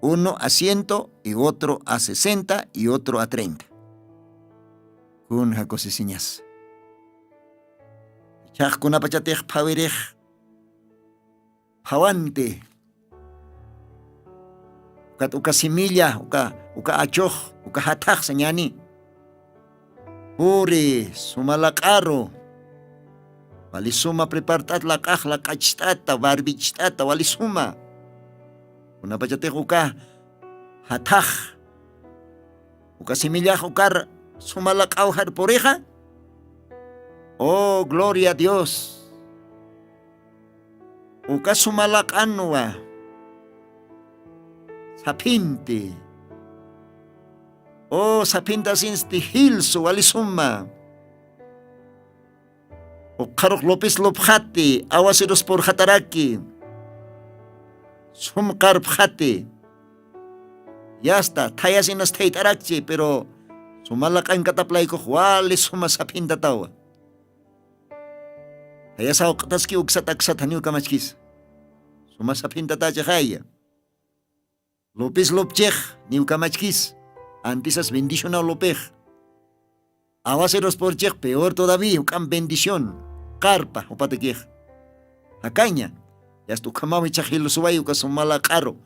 uno a ciento y otro a sesenta y otro a treinta. Kun jakusisiñas. Chaqkunapachatix phawirix phawanti. Ukat uka similla uka uka achux uka jathaxsa ñani. Puri suma laq'aru wali suma prepart'at laq'ax laq'acht'ata barbicht'ata wali suma. Kunapachatix uka jathax uka simillax ukar suma laq'aw jarpurixa. Oh gloria a dios. Uka suma laq'anwa saphinti. Oh saphintasinsti jilsu wali suma. Ukxarux lupis lupxati awasirus purxataraki. Sum qarpxati. Yasta thayasinas thayt'arakchi pero suma laq'ankataplaykuq wali suma saphintatawwa. Jayasaw q'taski uksat aksat janiw kamachkis. Suma saphintatachixaya. Lupis lupchix niw kamachkis. Antisas bendicionaw lupix. Awasirus purchix peor todavía uk'am bendición. Qarpa jupatakix jakaña. Yasta ukhamaw jichhax jilsuway uka suma laq'aru.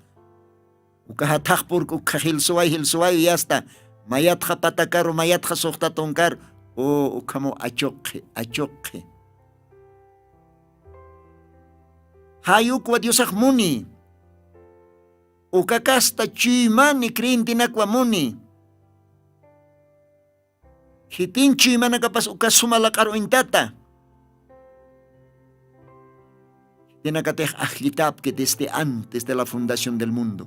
Uka jathaxpurk ukha jilsuway jilsuwayu yasta mayatxa patakaru mayatxa suxta tunkaru. U ukhamaw achuqhi achuqhi. Jay ukwa diosax muni. Uka kasta chuymani creyentenakwa muni. Khitin chuymanakapas uka suma laq'ar uñtata. Khitinakatix ajllitapki desde antes de la fundación del mundo.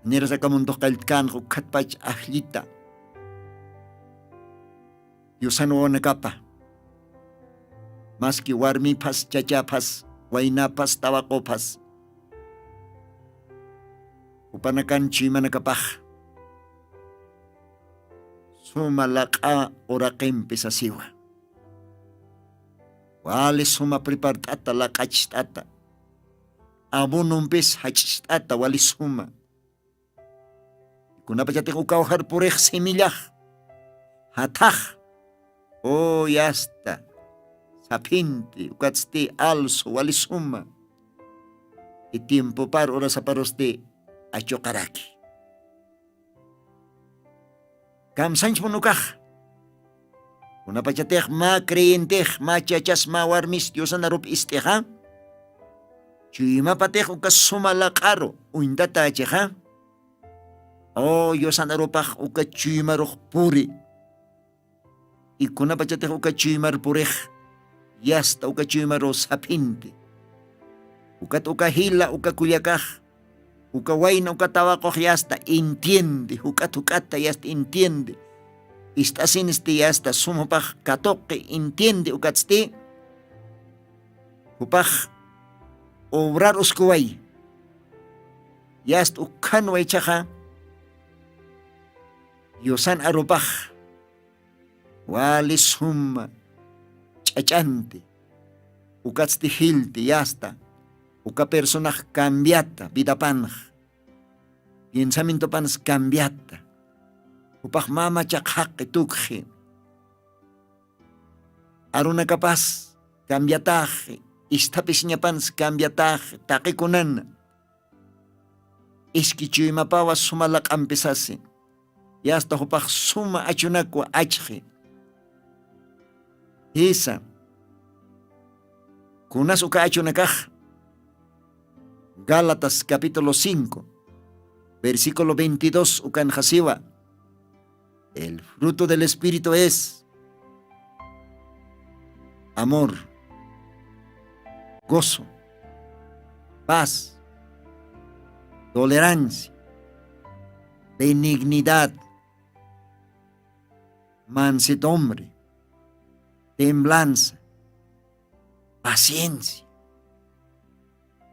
Nirasaka munduxqalltkanx ukkhatpach ajllita. Diosan wawanakapa maski warmiphas chachaphas waynaphas tawaquphas jupanakan chuymanakapax suma laq'a uraqimpi sasiwa. Wali suma prepart'ata laq'acht'ata abonompis jach'cht'ata wali suma. Kunapachatix uka ujar purix simillax jathax uyasta saphinti ukatsti alsu wali suma. Itimpupar urasaparusti achuqaraki. Kamsanchpun ukax kunapachatix mä creyentix mä chachas mä warmis diosanarup ist'ixa chuymapatix uka suma laq'aru uñtatachixa. O diosan arupax uka chuymarux puri. Ikunapachatix uka chuymar purix yasta uka chuymaru saphinti. Ukat uka jila uka kullakax uka wayna uka tawaqux yasta entiende juk'at juk'atta yasta entiende. Ist'asinsti yasta sum jupax katuqi entiende ukatsti jupax obrar uskuway. Yasta ukhanwa ichaxa diosan arupax wali suma ch'ach'anti. Ukatsti jilti yasta uka personax cambiata vidapanx piensamientopanx cambiata. Jupax mama chaqxaqi tukxi. Arunakapas cambiataxi. Isthapisiñapans cambiataxi taqikunana. Iski chuymapawa suma laq'ampisasi. Yasta jupax suma achunakwa achxi. Jisa. Kunas uka achunakax? Gálatas capítulo cinco, versículo veintidós ukanxasiwa. El fruto del espíritu es amor, gozo, paz, tolerancia, benignidad, mansedumbre, temblanza, paciencia.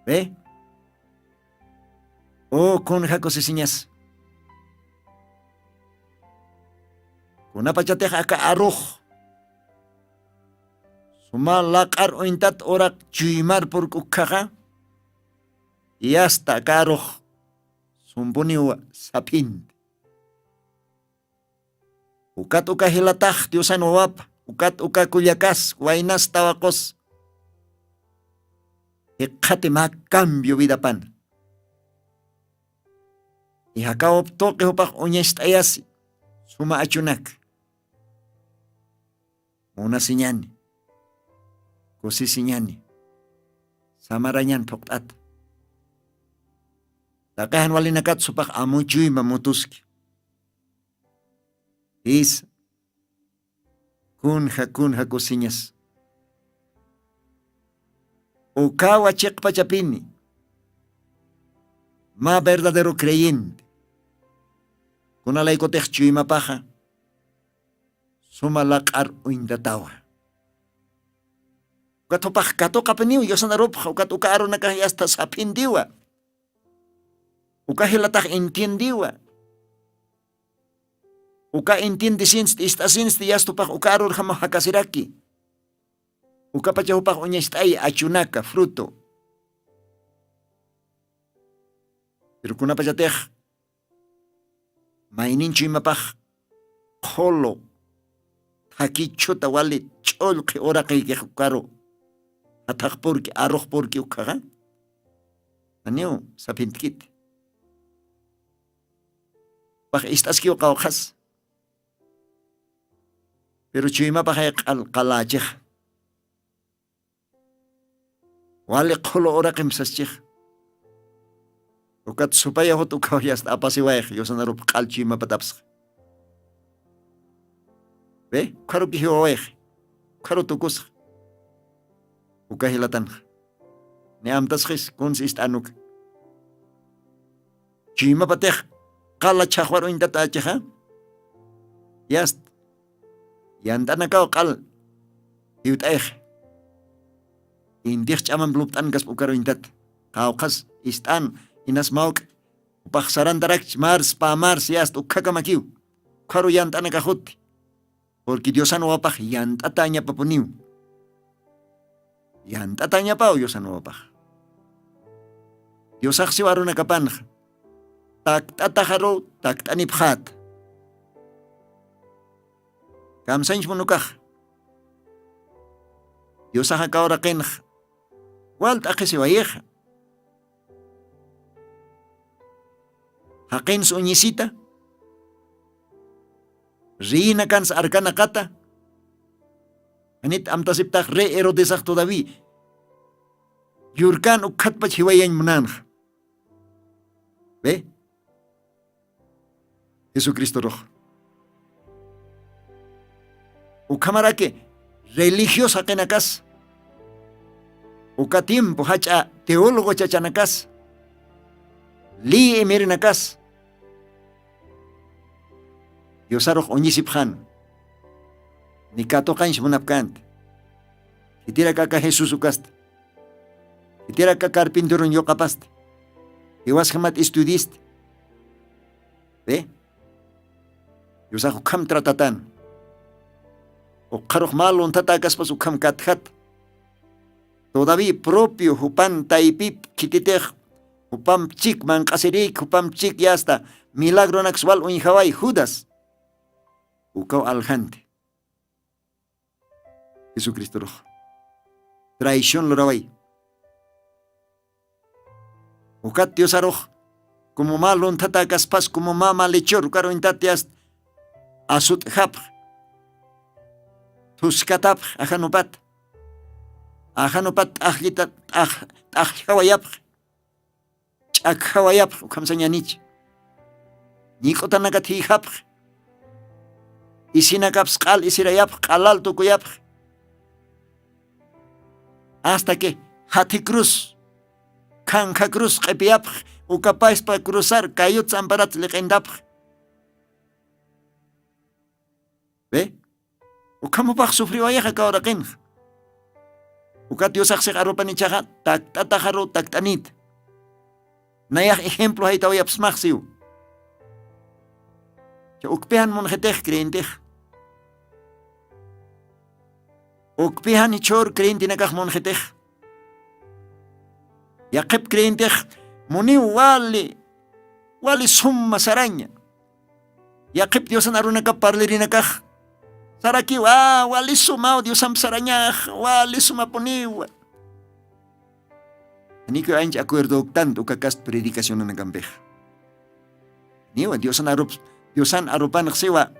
¿Ve? O kunja kusisiñas. Kunapachatix aka arux suma laq'ar uñtat uraq chuymar purk'ukkaxa, yasta aka arux sumpuniw saphinti. Ukat uka jilatax diosan wawapa ukat uka kullakas waynas tawaqus. Jikxati mä cambio vidapan. Ijakaw uptuqi jupax uñast'ayasi suma achunak. Munasiñani, kusisiñani, samarañan phuqt'ata. Taqi jan walinakat supax amuchuyma mutuski. Jisa. Kunja kunja kusiñas. Ukawa chiqpachapini mä verdadero creyente. Kunalaykutix chuymapaxa suma laq'ar uñtatawa. Ukat jupax katuqapiniw yusanarupxa ukat uka arunakax yasta saphintiwa. Uka jilatax entiendiwa. Uka entiendesinsti ist'asinsti yastupax uka arurjamaw jakasiraki. Ukapacha jupax uñast'ay achunaka fruto. Pero kunapachatix mayninchu imapax qhulu thakichuta wali ch'ullqhi uraqiykix ukaru jathaxpurki aruxpurki ukhaxa janiw saphintkiti. Pax ist'askiw qawqhas. Pero chuymapaxay q'al qalächixa wali qhulu uraqimp saschix. Ukat supaya jut ukaw yasta apasiwayx yusanarup q'al chuymapatapsxa. Be ukharuki jiwawayxi ukharu tukusxa. Uka jilatanxa ni amtasxis kunsi ist'anuka. Chuymapatix qala chhaxwar uñtata achixa. Yasta yant'anakaw q'al jiwt'ayxi. Intix ch'amamp lupt'ankaspa ukaruñtat qawqhas ist'an inas mawk'a. Jupax sarantarakchi mars pä mars yasta ukhakamakiw. Ukharu yant'anakaxuti. Purqui diosan wawapax yant'atañapapuniw. Yant'atañapaw diosan wawapax. Diosaxsiw arunakapanxa takt'ataxaruw takt'anipxäta. Kamsañch munukax diosaxa kawraqinxa wal t'aqhisiwayixa. Jaqinsa uñisita reyinakansa arkanaqata. Janit amtasiptax rey herodesax todaví yurkan ukkhatpach jiwayañ munanxa. Be jesucristorux ukhamaraki religios jaqinakas uka tiempo jach'a teólogo chachanakas liy emerinakas diosarux uñisipxan. Ni katuqañs munapkänti. Khitirak aka jesús ukasta khitirak aka carpinterun yuqapasta jiwasjamat estudisti. Be diosax ukham tratatan. Uqharux mä lunthata akaspas ukham katjat. Todaví propio jupan taypip khititix jupamp chik manq'asirïk jupamp chik yasta milagronaks wal uñjaway judas. Ukaw aljanti. Jesucristorux traición luraway. Ukat diosarux, como mä lunthata kaspas como mä malichur ukaruñtati ast asut'japx, thuskatapx ajanupat, ajanupat t'ajllita t'ajllawayapx, ch'akjawayapx ukhamsañanich. Ñik'utanakat jiyjapx, isinakaps q'al isirayapx q'alal tukuyapx. Asta que jathi cruz, khanjha cruz q'ipiyapx, ukapaspa cruzar kayut samparats liq'intapx. Be, ukhamupax sufriwayaxa kawraqinx. Ukat diosaxsix arupanichaxa takt'ataxaru takt'anit. Nayax ejemplo jaytawayapsmaxsiw. Cha ukpijan munxitix creyentix, ukpijan ichhur creyentenakax munxitix. Yaqhip creyentix muniw wali, wali suma saraña. Yaqhip diosan arunakap parlirinakax sarakiw a wali sumaw diosamp sarañax, wali sumapuniwa. Janikiw ancha acuerdoktant uka kast predicacionanakampix. Niwa diosan arup, diosan arupanxsiwa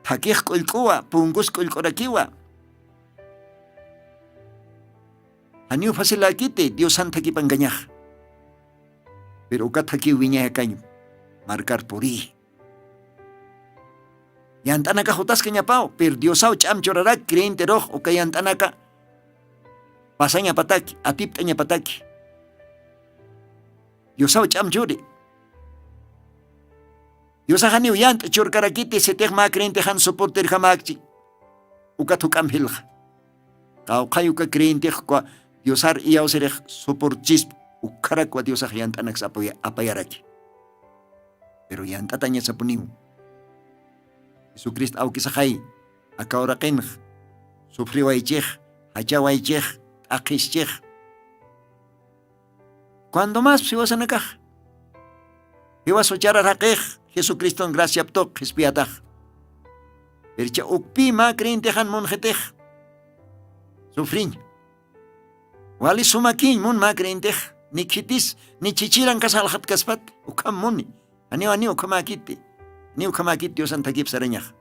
thakix k'ullk'uwa punkus k'ullk'urakiwa. Janiw facilakiti diosan thakipankañax. Pero uka thakiw wiñayakañ markar puri. Yant'anakax utaskañapaw pero diosaw ch'am churarak creyenterux uka yant'anaka pasañapataki atipt'añapataki. Diosaw ch'am churi. Diosaxaniw yant'a churkarakiti sitix mä creyentixan soporterjamäkchi. Ukat juk'amp jilxa qawqhay uka creyentix uka diosar iyawsirix soportchispa. Ukharakwa diosax yant'anaks apayaraki. Pero yant'atañasapuniw. Jesucristo awkisaxay, aka uraqinx sufriwaychix, jachawaychix, t'aqhischix. Cuando mas jiwasanakax jiwas jucharar jaqix jesucriston graciap tuq jispiyatax. Pircha ukpi mä creyentixan munxitix sufriñ. Wali sumakiñ mun mä creyentix ni khitis ni chichiran kas alxatkaspat. Ukham muni. Janiw janiw ukhamäkiti. Janiw ukhamäkit diosan thakip sarañax.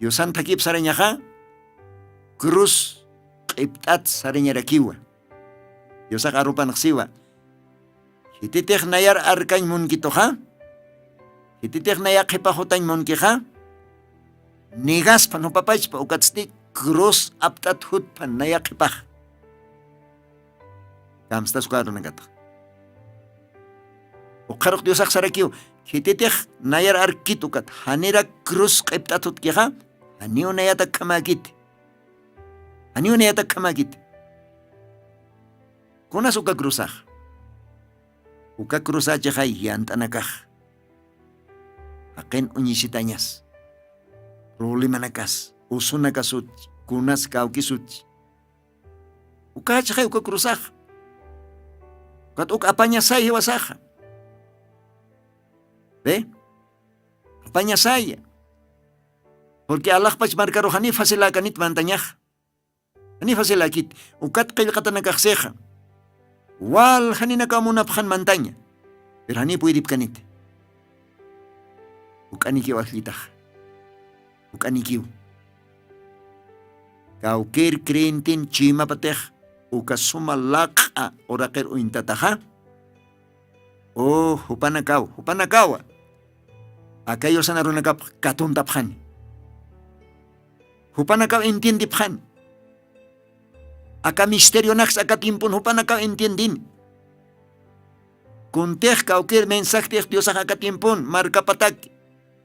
Diosan thakip sarañaxa cruz q'ipt'at sarañarakiwa. Diosax arupanxsiwa. Khititix nayar arkañ munkituxa, khititix naya qhipaxutañ munkixa, nigaspan jupapachpa ukatsti cruz apt'at jutpan naya qhipax. Kamstas ukarunakatax. Ukxarux diosax sarakiw, khititix nayar arkit ukat janira cruz q'ipt'at jutkixa, janiw nayatak khamäkiti. Janiw nayatak khamäkiti. Kunas uka cruzax? Uka cruzachixay yant'anakax jaqin uñisitañas, problemanakas, usunakasutchi, kunas kawkisutchi. Ukachixay uka cruzax? Ukat uk apañasay jiwasaxa. Be, apañasaya. Purqui alaxpach markaruxani faciläkanit mantañaxa. Jani facilakit ukat qillqatanakaxsixa. Wal janinakaw munapxan mantaña. Pero jani puydipkanit. Uk'anikiw ajllitaxa. Uk'anikiw. Kawkir creyentin chuymapatix uka suma laq'a uraqir uñtataxa. O jupanakaw jupanakawa aka yusanarunakapx katuntapxani. Jupanakaw entiendipxani. Aka misterionaksa aka tiempon jupanakaw entiendini. Kuntix kawkir mensajtix diosax aka tiempon markapataki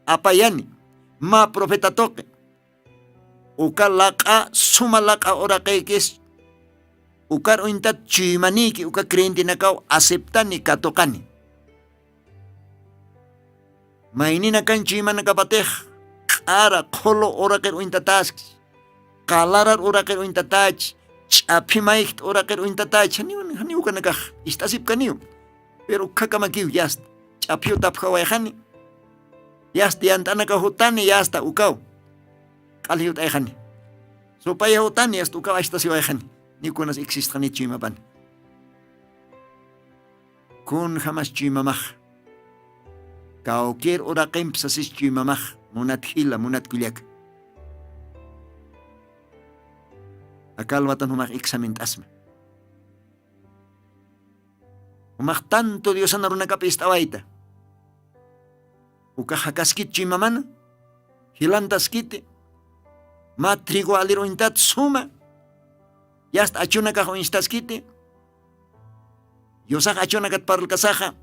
apayani mä profetatuqi. Uka laq'a suma laq'a uraqïkis ukar uñtat chuymanïki uka creyentenakaw aceptani katuqani. Mayninakañ chuymanakapatix q'ara qhulu uraqir uñtataski, qalarar uraqir uñtatach, ch'aphi mayjt uraqir uñtatach janiw janiw ukanakax ist'asipkaniw. Pero ukhakamakiw yasta ch'aphiw tapjawayxani. Yasta yant'anakaw jutani yasta ukaw q'alji jut'ayxani. Supaya jutani yasta ukaw ashtasiwayxani. Nikunas iksistxani chuymapan. Kun jamas chuymamax kawkir uraqimp sasis chuymamax munat jila munat kullaka. Akalwatan jumax iksamint'asma. Jumax tantu diosana runakap ist'awayta. Ukax jakaskit chuymamana jilantaskiti. Mä trigo alir uñtat suma yasta achunakax uñstaskiti. Yusax achunakat parlkasaxa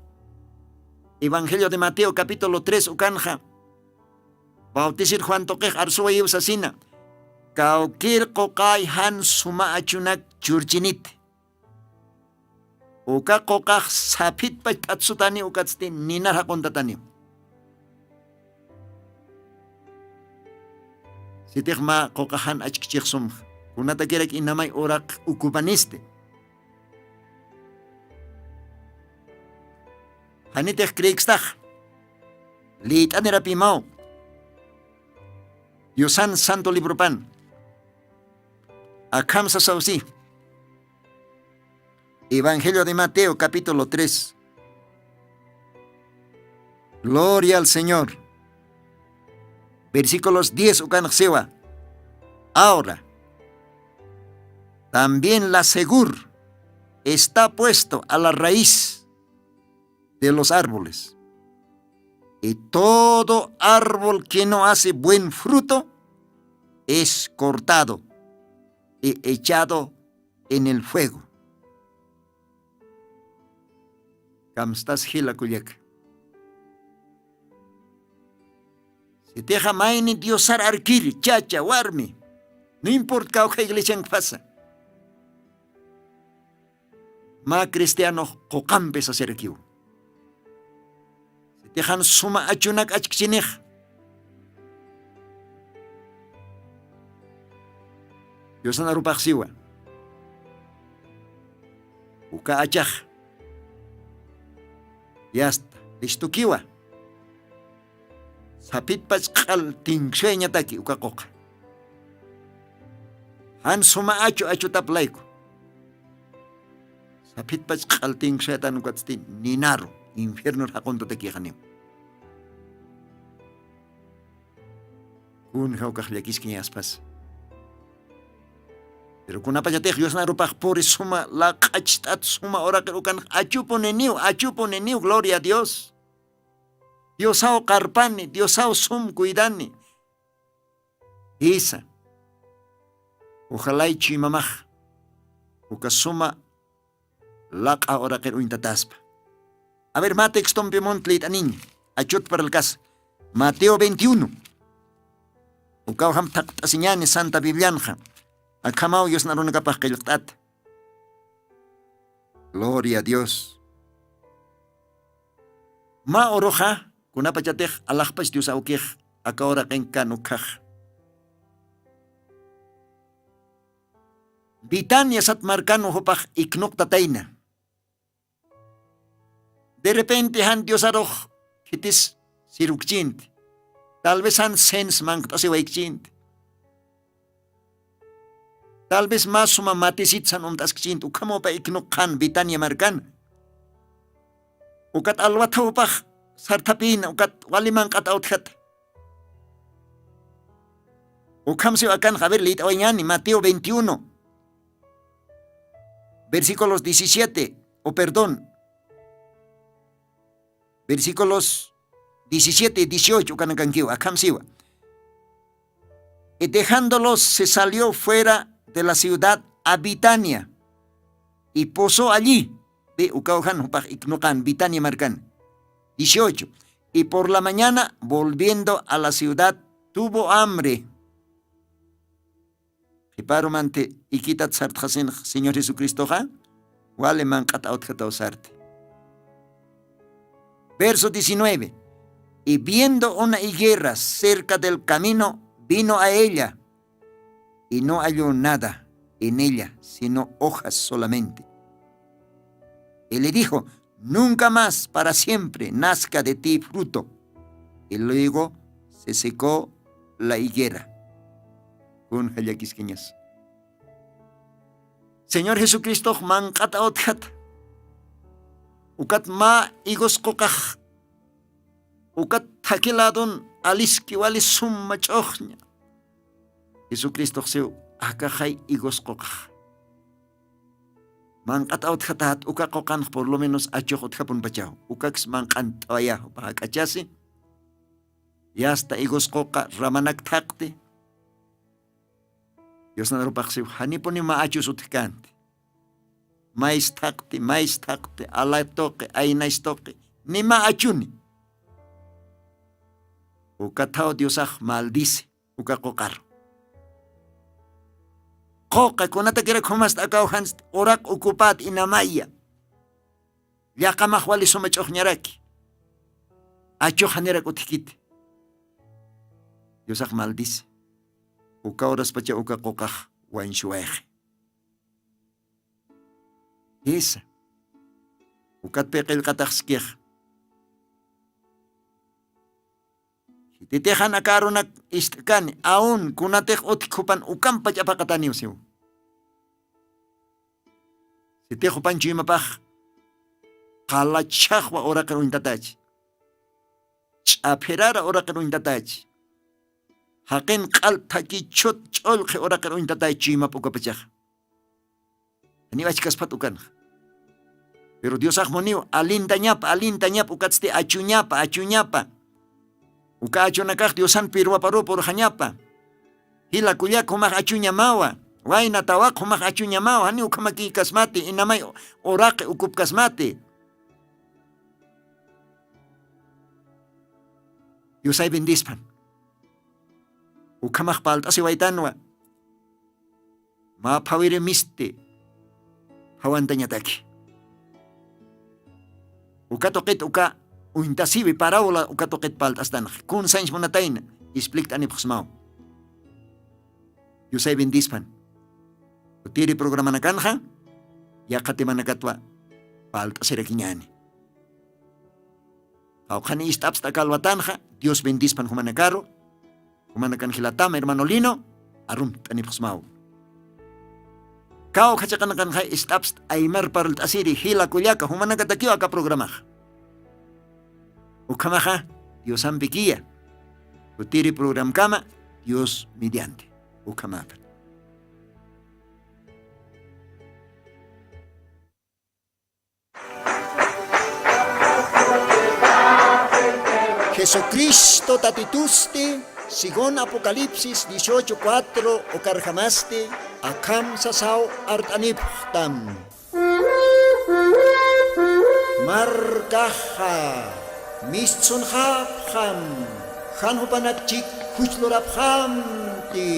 evangelio de mateo capítulo tres ukanxa bautisir juan tuqix arsuwayiw sasina. Kawkir quqay jan suma achunak churchinit. Uka quqax saphitpach p'atsutani ukatsti ninar jaquntataniw. Sitix mä quqaxan achkchixsumx kunatakirak inamay uraq ukupanisti. Janitix creekstax lït'anirapimaw yusan santo libropan. Akham sasawsi. Evangelio de mateo capítulo tres. Gloria al señor. Versículos diez ukanxsiwa. Ahora también la segur está puesto a la raíz de los árboles. Y todo árbol que no hace buen fruto es cortado y echado en el fuego. Kamstas jila kullaka. Sitixa mayni diosar arkiri chacha warmi no importa kawkha iglesiankpasa. Mä cristianox quqampi sasirakiw. Sitixan suma achunak achkchinix diosan arupaxsiwa. Uka achax yasta listukiwa. Saphitpach q'al tinksuyñataki uka quqa. Jan suma achu achutap layku. Saphitpach q'al tinksuyatan ukatsti ninaru infiernur jaquntatakixaniw. Kun jawkax llakiskiñaspas. Pero kunapachatix diosnarupax puri suma laq'acht'at suma uraqir ukanx achupuniniw achupuniniw gloria a dios. Diosaw qarpani diosaw sum cuidani. Jisa. Uxalay chuymamax uka suma laq'a uraqir uñtataspa. A ver mä textompi munt lït'aniñ. Achut parlkasa mateo veintiuno. Ukawjam thaqt'asiñani santa biblianxa. Akhamaw yusna runakapax qillqt'ata. Gloria a dios. Mä uruxa kunapachatix alaxpach dios awkix aka uraqinkan ukhax. Bitania sat markan uxupax iknuqtatayna. Derrepente jan diosarux khitis sirukchinti. Tal vez jan sens manqt'asiwaykchinti. Tal vez mä suma matisit san umt'askchint ukhamupa iknuqxan bitania markan. Ukat alwathaw upax sarthapïna ukat wali manq'at awtjata. Ukhamsiw akanxa a ver lït'awañani mateo veintiuno versículos diecisiete o perdón, versículos diecisiete y dieciocho ukanakankiwa akhamsiwa. Y dejándolos se salió fuera de la ciudad a bitania y posó allí. Ve ukawjan jupax iknuqan bitania markan. Dieciocho. Y por la mañana volviendo a la ciudad tuvo hambre. Qhiparumanti ikitat sartxasinx señor jesucristoxa wali manq'at awtjataw sarti. Verso diecinueve. Y viendo una higuera cerca del camino vino a ella y no halló nada en ella sino hojas solamente. Y le dijo: nunca más para siempre nazca de ti fruto. Y luego se secó la higuera. Kunja llakiskiñas. Señor Jesucristox manq'at awtjata. Ukat mä higos quqax, ukat thakhi ladon aliski wali suma ch'uxña. Jesucristox siw, akaxay higos quqax. Manq'at awtjatat uka quqanx por lo menos achux utjapunpachaw. Ukaks manq'ant'awayä jupa jak'achasi. Yasta higos quqa ramanak thaqti. Diosnan arupax siw, janipuni mä achus utjkänti. Mays thaqti, mays thaqti, alay tuqi, aynays tuqi, ni mä achuni. Uka thaw Diosax maldice uka quqaru. Quqa kunatakirak jumasta akaw jansti, uraq ukupät inamaya. Llaqamax wali suma ch'uxñaraki. Achux janirak utjkiti. Diosax maldice. Uka uraspacha uka quqax wañsuwayxi. Jisa. Ukatpï qillqatax sikixa. Khititix jan aka arunak ist'kani, aun kunatix utjki jupan ukampach apaqataniw siw. Sitix jupan chuymapax qalachxaxwa uraqir uñtatachi. Ch'aphirara uraqir uñtatachi. Jaqin q'al thakhi chhut ch'ullqhi uraqir uñtatachi chuymap ukapachaxa. Janiw achkhaspat ukanxa. Pero Diosax muniw, alintañapa, alintañapa, ukatsti achuñapa, achuñapa. Uka achunakax Diosan pirwaparuw purxañapa. Jila kullak jumax achuñamawa. Wayna tawaq jumax achuñamawa. Janiw ukhamakïkasmati, inamay uraqi ukupkasmati. Diosay bendispan. Ukhamax palt'asiwaytanwa. Mä phawiri misti phawantañataki. Uka tuqit uka uñtasiwi parawla uka tuqit palt'astanxa. Kun sañs munatayna, explikt'anipxsmaw. Diosay bendispan. Utiri programanakanxa, yaqha temanakatwa palt'asirakiñäni. Qawqhani ist'apst'a kalwatanxa, Dios bendispan jumanakaru, jumanakan jilatam, hermano Lino, arumt'anipxsmaw. Kawkha chiqanakanxay ist'apst'a aymar parlt'asiri jila kullaka, jumanakatakiw aka programaxa. Ukhamaxa, Diosampikiya, utiri programkama, Dios mediante. Ukhamapa. Jesucristo Tatitusti, según Apocalipsis dieciocho cuatro ukarjamasti, akham sasaw art'anipxtam. Markaxa mistsunxapxam, jan jupanak chik juchlurapxamti.